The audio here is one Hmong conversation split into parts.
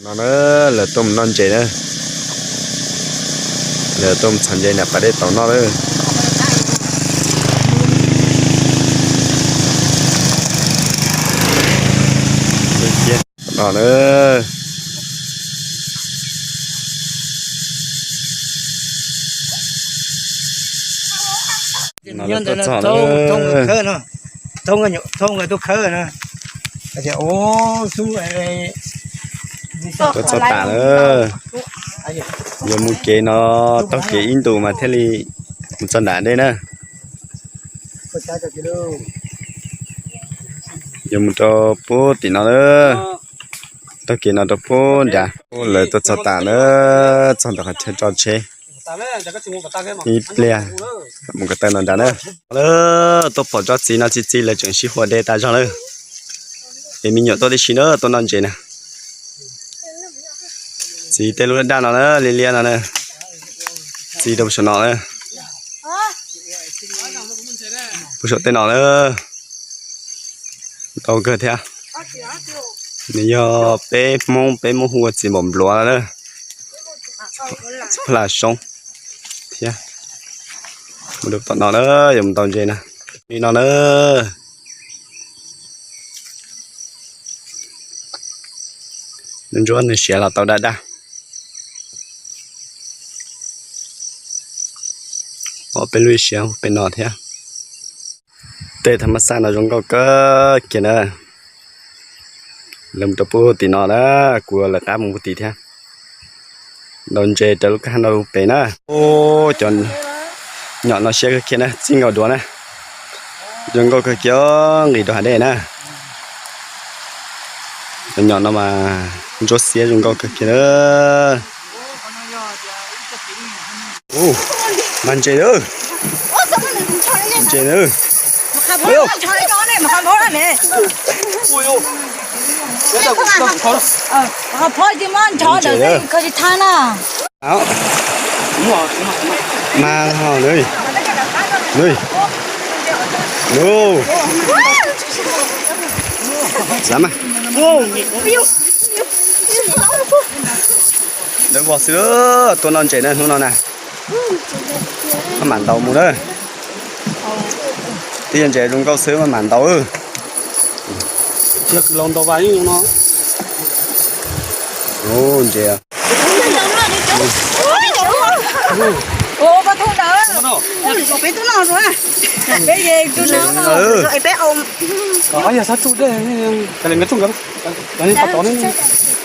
No na, lawv tuaj mus noj ntses na. Lawv tuaj mus txhos ntses nram pas dej tauv noj lawm. No na. No lawv tuaj txog na. Thoob nkawd tuaj khawb na. Tias, tuaj txog tas lawm. Yuav mus kev no, taug kev ib ntus mas thiaj li mus txog nram dej na. Yuav mus rau puag tim no lawm. Taug kev no rau puag nrad. Lawv tuaj txog tas lawm, txog ntawm qhov chaw tso tsheb. Ib pliag mus ko taw no nrad na. Lawv tuaj pom tsob txiv no txi txiv lawv tseem sib hua de tas zog lawm. Es me nyuam tuaj tib si na, tuaj noj ntses na. Txiv tej lub daj daj no na, liab liab no na. Txiv rau puag saum no na. Puag saum tej no na. Ntau kawg thiab. Nws yog peb Hmoob, peb Hmoob hu ua txiv npaum npluav no na. Txiv phuj lam soob thiab. Mus rau tom no na, yuav mus ntaus ntses na. Li no na. Ntsuab nws siav los tau daj daj. Ob peb lub siav pem no thiab. Tej thav mab xaj no zoo nkauj kawg kiag na. Lawv mus rau puag tim no na, kuv lawv qab mus puag tim thiab. Ntaus ntses raws lub kab no pem na. Cov nyom no siab kawg kiag na, txij nkaus duav na. Zoo nkauj kawg kiag, nqis rau hav dej na. Cov nyom no mas ntsuab xiab zoo nkauj kawg kiag na. Ub, mag ntses lawm. Ntses lawm. Ntses lawm. Mag ho, nws, nws, nws. Xav mas. Lawv vog xwb, tuaj noj ntses na hnub no na. Maj mam ntaus mus na. Twb yog ntses zoo nkauj xwb maj mam ntaus. Ntses.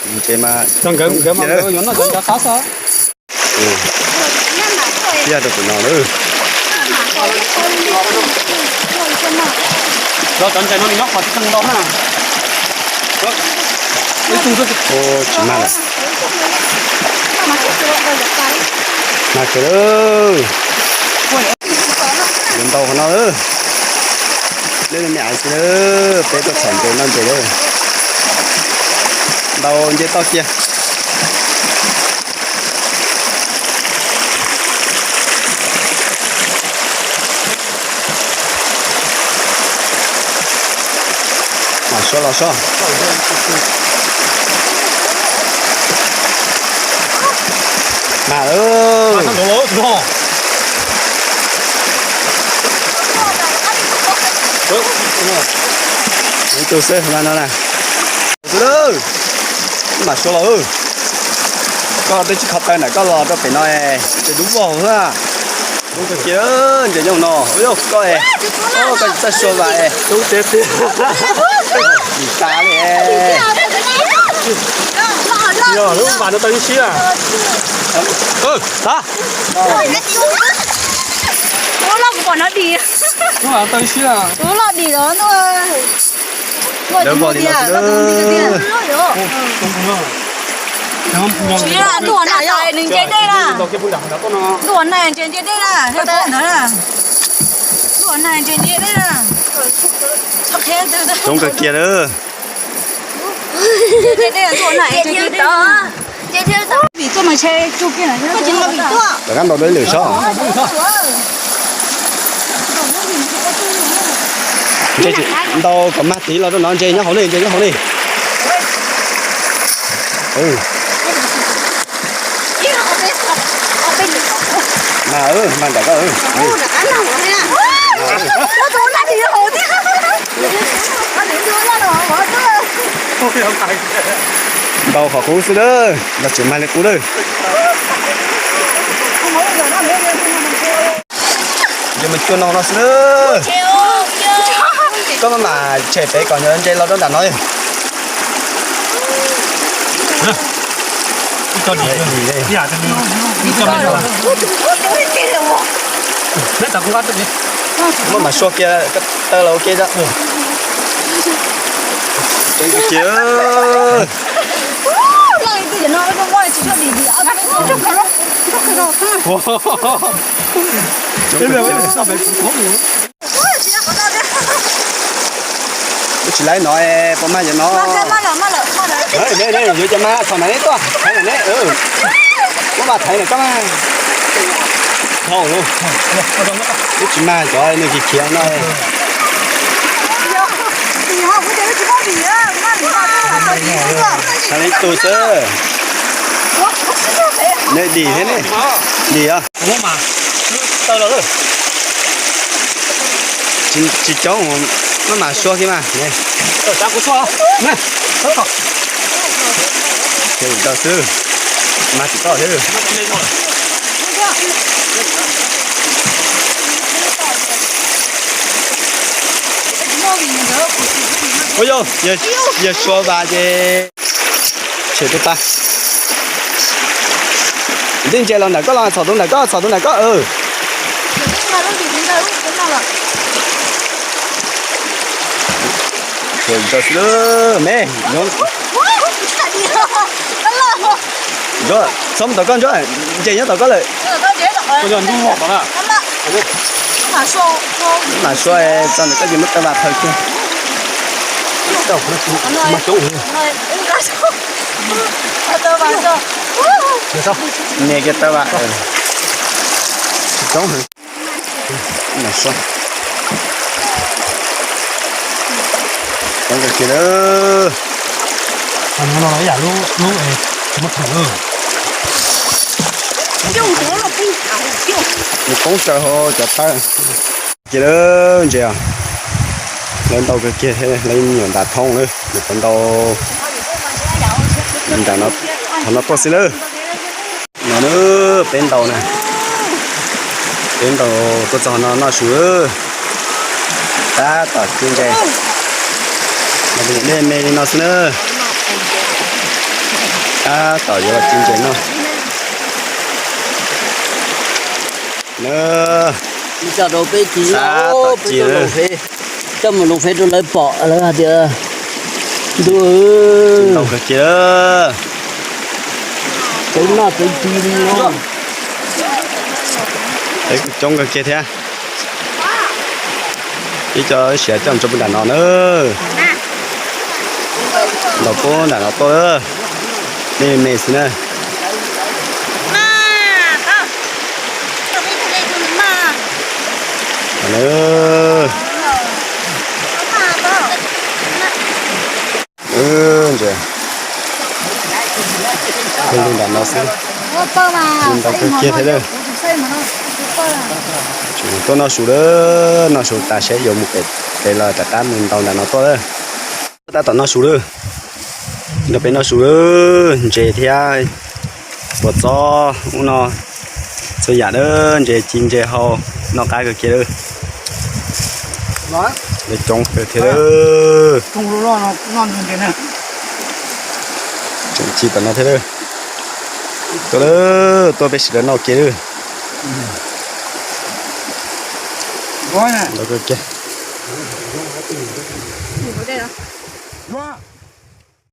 Ntses mas thiaj rau tus no lawm. Cov ntses no nws nyob qhov tsis tau ntau na. Tsis mag lawm. Mag kawg lawm. Yuav ntau qhov no lawm. Dej me me av xwb lawm, peb tuaj txhom ntses noj ntses lawm. Ntau nce toj kiag. Mam suav los sob. Mag lawm. Ib tug xwb mag no na. Tus lawm, mam suav los. Koj twb tsis kho taw ntawm koj los rau pem no es ces dub vog na. Zoo kawg kiag ntses nyob no, koj es, koj tsis txawj suav vas es. Dim tas li es. Lub vas no tau ib siab. Lub vas no tau ib siab. Lub vas no tau ib siab. Lawv vog li no xwb. Ntuj na, nws nce dej na. Ntuj na, nce nce dej na. Ntuj na, nce nce dej na. Coob kawg kiag lawm. Rov qab ntaus dua ib lwm sob. Ntses, ntaus kom mag tid los rau no, ntses nyob hauv ne, ntses nyob hauv ne. Mas, mas nram ko. Ntaus qhov qub xwb lawm, los tseem mag li qub lawm. Ces mus cuag no no xwb lawm. Koj maj mam tshem pem kom ntses los rau nram no. Maj mam sua kiag, taw los ua ke tso. Tseeb tiag. Wb tsis laib no, puas mag yuav no? Yuav cov mag txhom na neb tuaj, thaiv na neb. Muab mas thaiv na koj mas. Wb tsis mag cov nws khiav khiav no. Thaiv ib tug xwb. Neb dim thiab ne. Dim os. Tsis coob, maj mam sua kiag mas. Tau xwb, mag tsis tau xwb. Ua yog, yog sua vas ces tshem tus tas. Tib ntses los ntawm koj los txhom tus ntawm koj, txhom tus ntawm koj. Ntawd xwb me. Ntsuab, txhob mus tom koj Ntsuab, ntses nyob tom koj lawm. Mam sua tso ntawm koj ces muab taw vas phaws kiag. Nias kiag taw vas. Tsis coob heev. Coob kawg kiag lawm. Mus poob tsaws hauv cov taw. Kiag lawm ntses os. Lawv ntaus kawg kiag, lawv nyuam ntas thoob lawm, nyuam qhuav ntaus. Nram no, qhov no tuaj xwb lawm. No na, peb ntaus na. Peb ntaus tuaj txog no noj su. Tab tom ci ntses. Dej me li no xwb na. Tab tom yuav los ci ntses noj. Tab tom ci. Coj mus loo feb rau lawv pom lawv hais tias ntuj, tau kawg kiag. Tsev noj tsev ci li. Peb kuj coob kawg kiag thiab. Ib co siav coj mus rau puag nram no na. Ntaus puag nram no tuaj. Nej me xwb na. Ntses, nram no xwb. Ntau kawg kiag thiab lawm. Tuaj noj su lawm, noj su tas seb yuav mus pem los rov qab mus ntaus nram no tuaj lawm. Tab tom noj su lawm. Nrog peb noj su lawm, ntses thiab puas txob ub no txhua yam lawm, ntses ci ntses hau, noj qab kawg kiag lawm. Lawv coob kawg thiab lawm. Tseem ci tom no thiab lawm. Tuaj lawm, tuaj peb sawv daws noj kiag lawm. Nrog kawg kiag.